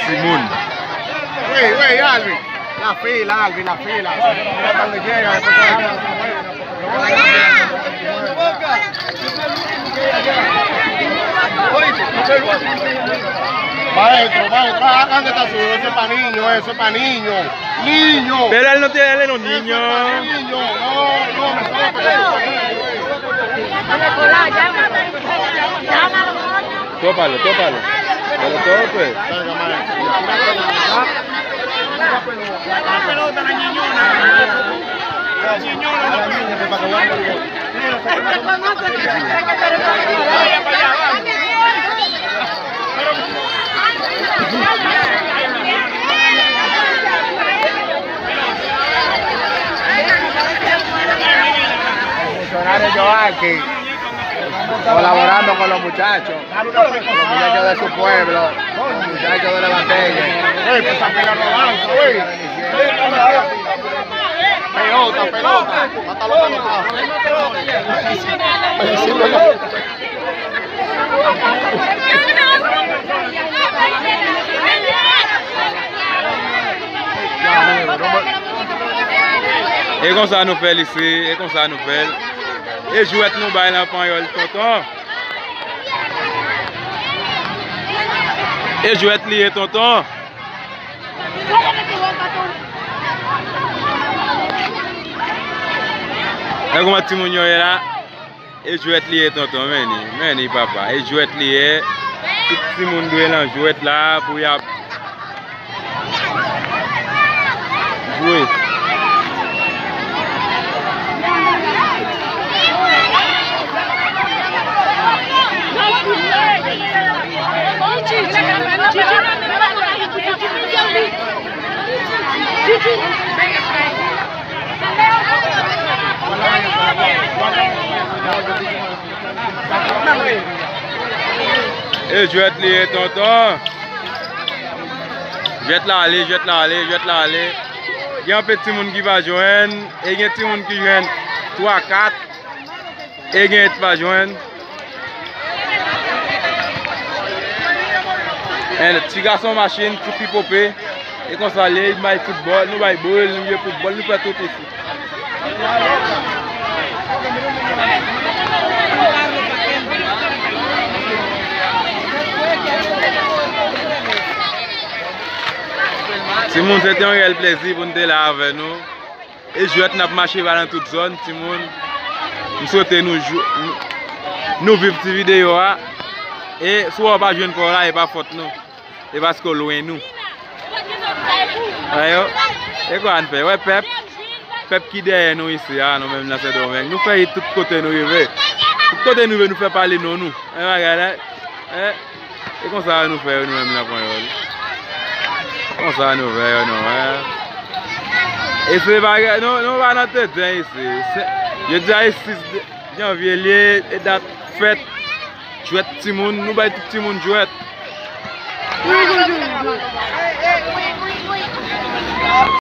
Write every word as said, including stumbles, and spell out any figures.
Timoun. Wey, wey, Alvin. La fila, Alvin, la fila. Maestro, maestro, ah, anda ta suyo, eso es pa niño, eso es pa niño. Niño. Pero él no tiene, él no es un niño. Eso es pa niño, no, no, nosotros. Tópalo, tópalo. Pero tope. Funcionario Joaquín, colaborando con los muchachos, con los muchachos de su pueblo, los muchachos de la batalla. Ey, pues esa pela no avanza, ey. Pelota, pelota, mátalo, pelota. E konsa nou fè l isi, e konsa nou fè l. E jwèt nou bay la panyòl, tonton. E jwèt li ye, tonton. E kòman timoun yo ye la? E jwèt li ye, tonton, men ni, men ni, papa. E jwèt li ye. Tout timoun dwe nan jwèt la pou y ap jwe. E jwèt li ye, tonton. Jwèt la ale, jwèt la ale, jwèt la ale. Gen anpe timoun ki pa jwenn, e gen timoun ki jwenn twa, kat, e gen ki pa jwenn. En, ti gason machin, ti fi pope. E konsa l ye, li bay foutbòl, nou bay boul, nou jwe foutbòl, nou fè tout isi. Timoun, se te yon reyèl plezi pou n te la avè nou. E jwèt n ap mache ba nan tout zòn, timoun. M swete nou jou-, nou, nou viv ti videyo a. E si w pa jwenn kò w la, e pa fòt nou. E paske w lwen nou. Wè yo? E kwa n fè? Wè pèp? Pèp ki dèyè nou isi a, nou menm nan Sendomeng. Nou fè it tout kote nou rive. Tout kote nou rive, nou fè pale non nou. E bagay la. E, e konsa nou fè yo, nou menm nan Panyòl. Konsa nou fè yo, nou, e. E se bagay, nou, nou pa nan tenten isi. Se, jodi a e sis janvye l ye, e dat fèt. Jwèt timoun, nou bay tout timoun jwèt.